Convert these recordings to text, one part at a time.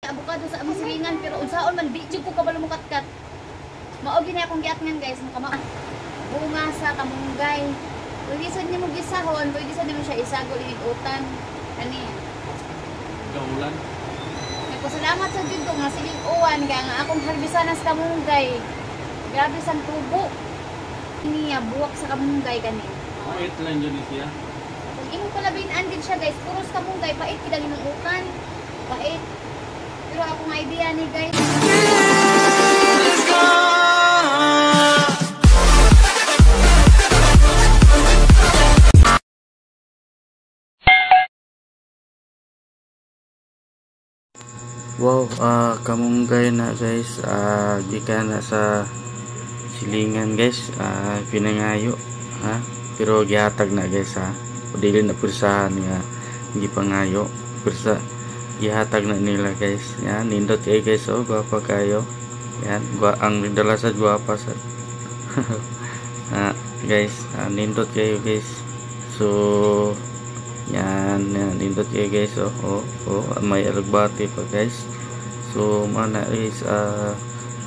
Abukado sa among silingan pero unsaon man di jud ko kabalo mukatkat. Mao gini akong giatngan, guys, makama bunga sa kamunggay. Pwede sad nimo gisahon, pwede sad nimo siya isagol inig utan. Kani. Kaulan. Nagpasalamat sa jud ko nga sige uwan kay nga akong harbisanas kamunggay. Grabe sang tubo. Niya buwak sa kamunggay kani. Pait lang yun siya. Kung imong palabinan din siya, guys, puros kamunggay, pait gid ang imong utan. Pait. Pero akong idea ni, guys, Wow, kamunggay na, guys. Gikan na sa silingan, guys. Pinangayo, ha? Pero gihatag na, guys, ha. O dili na pursahan nga gipangayo. Pursa gihatag na nila, guys. Yan, nindot kay, guys, oh, gwapa kayo. Yan, gwa ang dala sa gwapa sa. Guys, nindot kayo, guys. So, yan, yan, nindot kayo, guys, oh, oh, oh, may alugbati pa, guys. So, mana is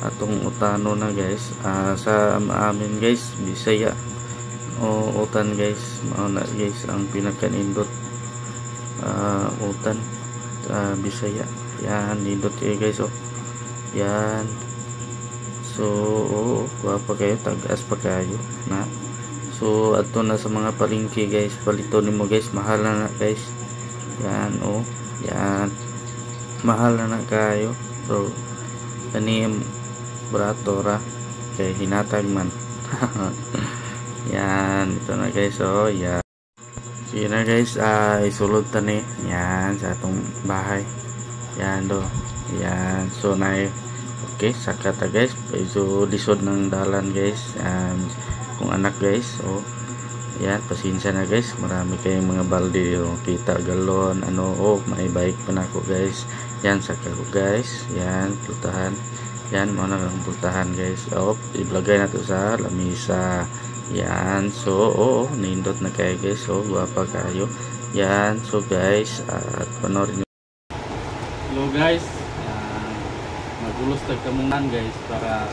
atong utano na, guys. Sa amin, guys, Bisaya o utan, guys. Mao na, guys, ang pinakanindot utan Bisaya. Yan, nindot kayo, guys, oh. Yan. So, oh, gwapa kayo, tag-as pa kayo na. So, adto na sa mga palengke, guys. Palito nimo, guys, mahal na na, guys. Yan, oh. Yan. Mahal na na kayo. So, kani brato ra kay hinatag man. Yan, ito na, guys, oh. Yan. Sige na, guys, isulod ta ni. Yan sa atong bahay. Yan do. Yan, so na okay, saka ta, guys. Medyo lisod ng dalan, guys. Kung anak, guys, oh. Yan, pasensya na, guys. Marami kayong mga balde, oh. Kita galon, ano, oh, may bike pa na ako, guys. Yan, saka ko, guys. Yan, pultahan. Yan, mao na ang pultahan, guys. Oh, iblagay na to sa lamisa. Yan, so, oh, nindot na kayo, guys. So, gwapa kayo. Yan, so, guys, at panoorin nyo. Hello, guys. Magulos tag kamungan, guys, para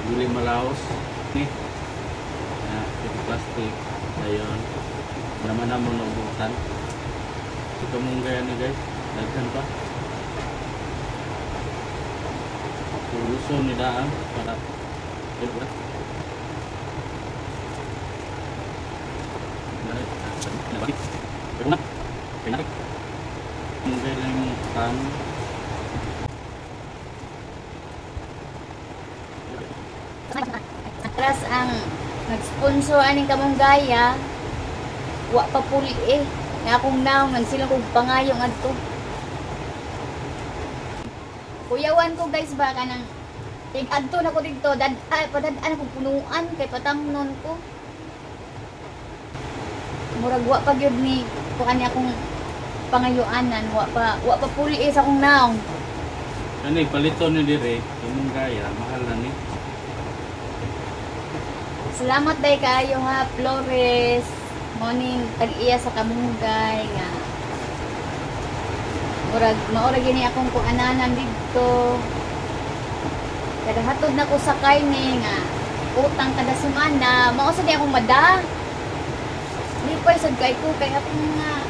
dili malaos ni. Ito plastic. Ayun. Naman na mo naubutan. So kamunggay ni, guys. Daghan pa. Puluso ni daan para diba? Kamunggay lang yung tan. Atras ang nag-sponsor aning kamunggaya, wa pa puli eh. Nga akong naong nagsilang kog pangayo ngadto. Kuyawan ko, guys, ba kanang tig-adto na ko didto, dad padad-an akong punuan kay patamnon ko. Murag wa pa gyud ni kuan ni akong pangayuanan, wa pa puli eh sa akong naong. Kani palito ni dire kamunggaya, mahal na ni. Salamat day kaayo ha, Flores. Morning tag-iya sa kamunggay nga. Murag mao ra gini akong kuananan didto. Kada hatod na ko sa karne nga utang kada semana, mao sad akong mada. Lipay sad kay ko kay akong nga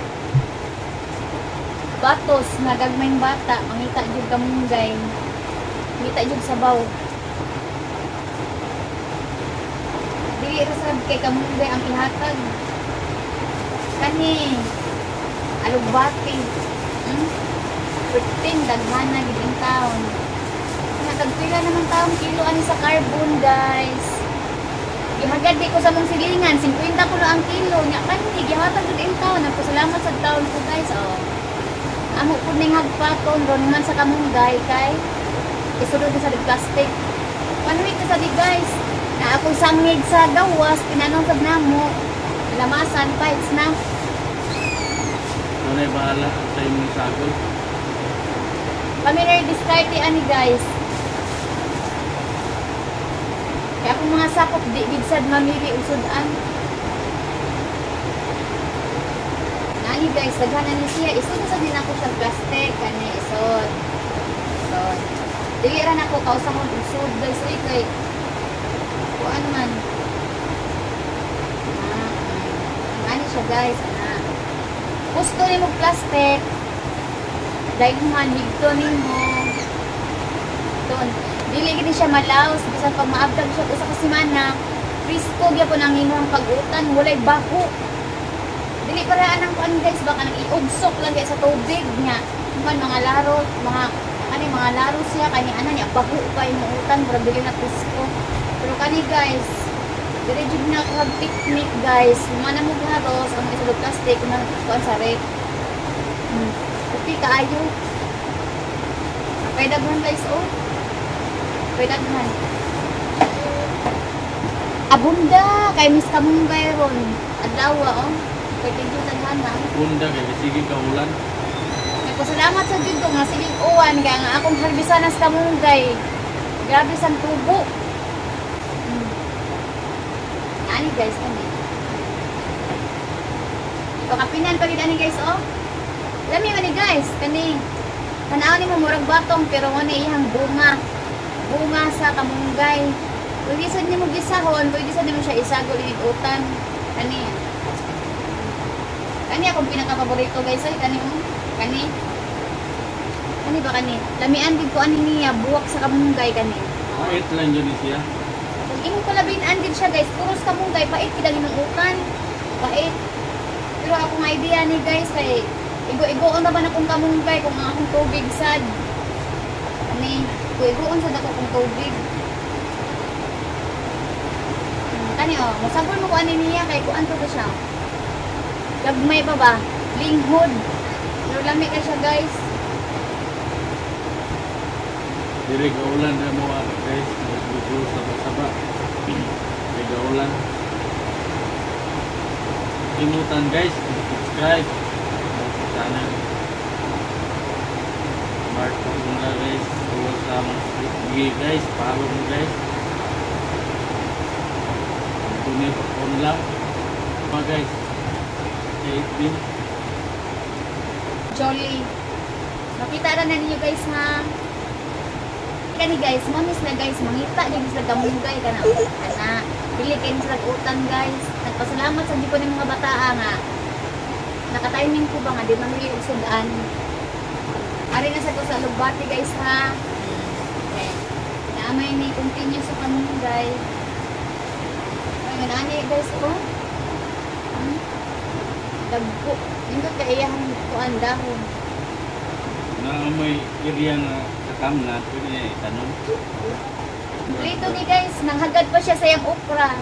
batos na gagmayng bata, mangita jud kamunggay. Mangita jud sabaw. Dili ra sad kay kamunggay ang ihatag. Kani alugbati. 15 daghana gid in taon. Tagpila naman taong kilo ani sa carbon, guys. Gihagad di ko sa mong silingan, 50 kuno ang kilo. Nya kani gihatag gid in taon. Nagpasalamat sa taon ko, guys, oh. Amo pud ning hagpaton ron man sa kamunggay kay isulod na sa plastic. 1 week na sa di, guys. Na akong sangig sa gawas, pinanong sad namo. Lamasan fights na. Ano bahala sa imong sagol? Kami na diskarte ani, guys. Kaya akong mga sakop di gid sad mamili og sud-an. Nani, guys, daghan na ni siya. Isod na sad din ako sa plastic kani isod. Dili ra nako kausahon usod guys oy kay kuan man. Ani siya guys, ana. Gusto nimo plastic. Dahil man higto nimo. Ton, dili gid siya malaos bisan pag maabtag siya usa ka semana, presko gyapon ang imong pag-utan, walay baho. Dili para anang kuan guys, baka nang iugsok lang kay sa tubig nya. Man mga laro, mga kani mga laro siya kani ana niya baho pa imong utan, murag dili na presko. Pero kani guys, dili jud na kag picnic guys. Mana mo haros ang isa plastic man kuan sa rep. Okay kaayo. Pwede daghan guys oh. Pwede daghan. Abunda kay Miss Kamunggay ron. Adlaw oh. Pwede jud daghan ha. Abunda kay sige ka ulan. Nagpasalamat sa jud ko nga sige uwan kay nga akong harbisanas kamunggay. Grabe sang tubo. Ani guys kani. Pakapinan pa gid ani guys oh. Lami man ni guys kani. Tan-aw nimo murag batong pero mo ni iyang bunga. Bunga sa kamunggay. Pwede sad nimo gisahon, pwede sad nimo siya isagol inig utan. Kani. Kani akong pinaka-paborito guys ay kani mo. Kani. Kani ba kani? Lamian gid ko ani niya buwak sa kamunggay kani. Pait lang jud ni siya. Kung imong palabinan gid siya guys, puros kamunggay pait gid ang imong utan. Pait. Pero akong idea ni guys kay igo-igoon na ba na kung kamunggay kung ang akong tubig sad. Ani, igo-igoon sad ako kung tubig. Kani oh, mosagol mo ko ani niya kay kuan to siya. Gagmay pa ba? Linghod. Pero lami ka siya guys. Dili gaulan na mo guys, nagbugo saba-saba. Dili gaulan. Limutan guys, subscribe channel Marco Unla guys, follow sa among FB guys, follow mo guys. Antonio Unla pa guys. FB Jolly. Makita ra na ninyo guys ha. Kani guys, mamis na guys, mangita gyud sila kamunggay kana. Ana, dili kay sila utan guys. Nagpasalamat sa di ko ni mga bataa nga naka-timing ko ba nga di mamili og sudan. Ari na sa ko sa Lugbati guys ha. Okay. Naamay ni continue sa kamunggay. Ay nani guys oh. Dagko. Nindot kay iyang kuan dahon. Naamoy area nga katamna pwede niya itanom. Dito ni guys, nanghagad pa siya sa iyang okra.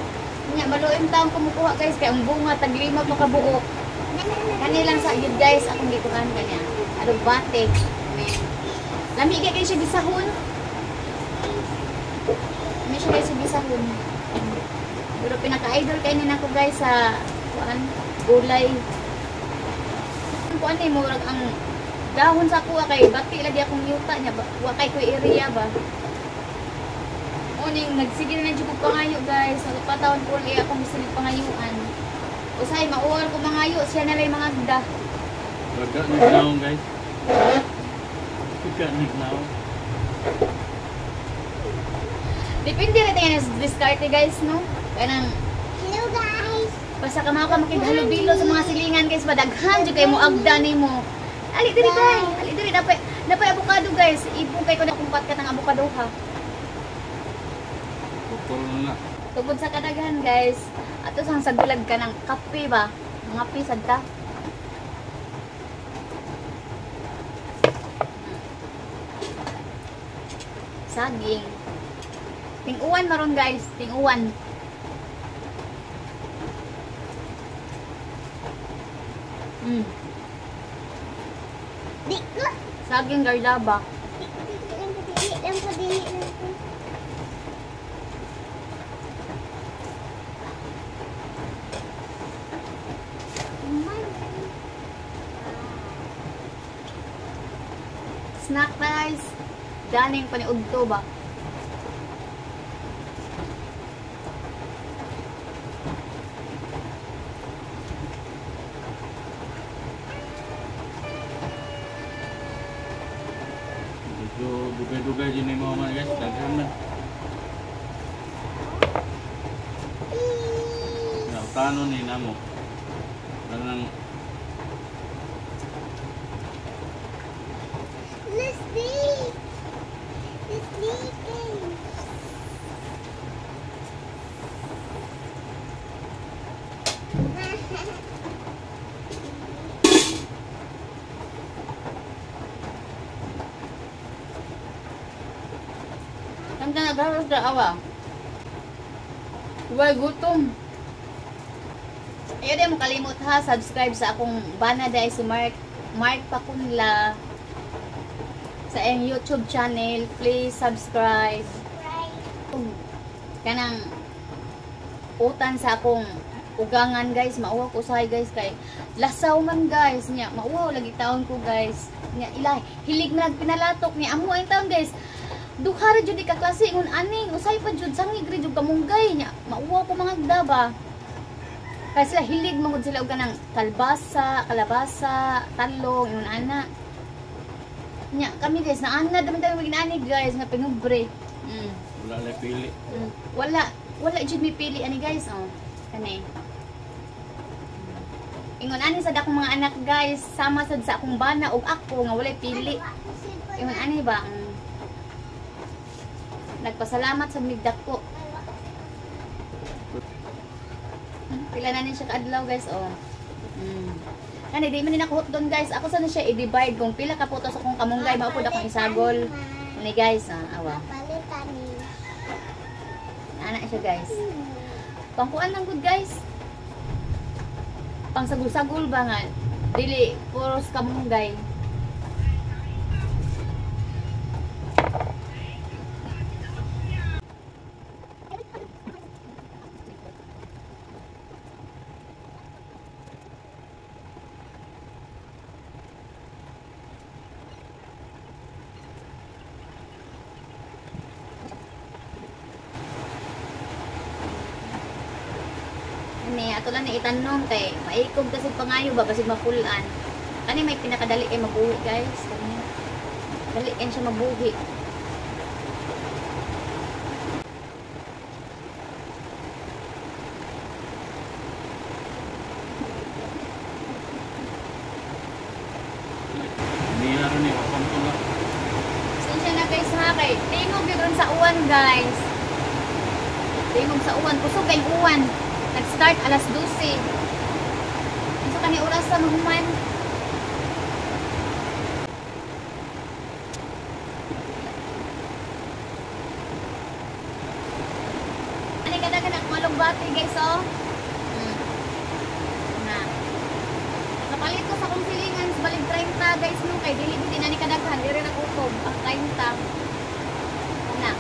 Nya maluoy taong kumukuha guys kay ang bunga tag 5 pa ka buok. Kani lang sa gid guys akong gikuan kanya. Alugbate. Lami kay siya gisahon. Lami siya guys gisahon. Pero pinaka-idol kay ni nako guys sa kuan gulay. Kuan ni murag ang dahon sa kuha kay bati lagi akong yuta niya wa kay ko area ba. Uning nagsige na jud ko pangayo guys. Nagpatawon ko lang akong bisan pangayuan. Usay mauwal ko mangayo siya na lay mga agda. Waga nagnaong guys. Waga nagnaong. Depende ra tayo sa diskarte guys no. Kanang hello guys. Basta ka mao ka makighalubilo sa mga silingan guys, madaghan jud kay mo agda nimo. Ali diri guys, ali diri napay napay abukado guys. Ibong kay ko na kung patkat ang abukado ha. Putol na. Tungod sa kadaghan guys, ato sang sagulag ka ng kape ba? Mga pisad ta. Saging. Ting-uwan maron guys, ting-uwan. Di ko. Saging garlaba. Dili. Snack guys. Daning paniudto ba? Medyo dugay-dugay din yung mga man guys. Daghan man. Nautano ni namo. Kanang The snake. The snake. Tanda nagharos na awa. Way gutom. Ayaw din mo kalimot ha, subscribe sa akong bana dahil si Mark Mark Pakunla sa iyang YouTube channel. Please subscribe. Kanang utan sa akong ugangan guys, mauwaw ko usahay guys kay lasaw man guys nya, mauwaw lagi taon ko guys. Nya ila hilig man nagpinalatok ni amo ang taon guys. Duha ra jud ka klase ingon ani, usay pa jud sangig ra jud kamunggay nya, mauwaw ko mga gdaba. Kay sila hilig man gud sila og kanang kalbasa, kalabasa, talong ingon ana. Nya kami guys naana naman tayo maginaani guys nga pinubre. Wala lay pili. Wala, wala jud mi pili ani guys oh. Kani. Ingon ani sad akong mga anak guys, sama sad sa akong bana ug ako nga walay pili. Ingon ani ba? Nagpasalamat sa migdako. Pila na ni siya kaadlaw guys oh. Kani di man ni nakuhot doon guys. Ako sana siya i-divide kung pila ka putos akong kamunggay mao pud akong isagol. Ni guys, awa. Ana siya guys. Pangkuan lang gud guys. Pang sagol-sagol ba nga dili puros kamunggay. Ni ato lang ni itanong kay maikog kasi pangayo ba basig mapulan. Kani may pinakadali kay mabuhi guys. Kani dali kay siya mabuhi. Niya ron ni wapang tula. Pasensya na guys ha kay tingog gyud sa uwan guys. Tingog sa uwan, kusog kay uwan. Nag-start alas 12. Unsa kani oras sa mahuman? Ani kada kana akong alugbati guys oh. Na. Nakapalit ko sa akong silingan sa balig 30 guys no kay dili gid ani kadaghan diri ra kutob ang 30. Ana.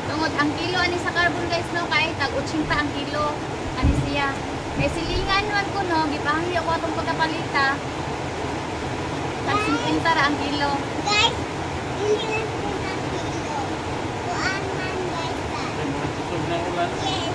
Tungod ang kilo ani sa carbon guys no kay tag 80 ang kilo ani siya. Kay silingan man ko no gipahangyo ko atong pagkapalita. Tag 50 ra ang kilo. Guys, dili lang ang kilo. Kuan man guys. Kusog na ulan. Yes.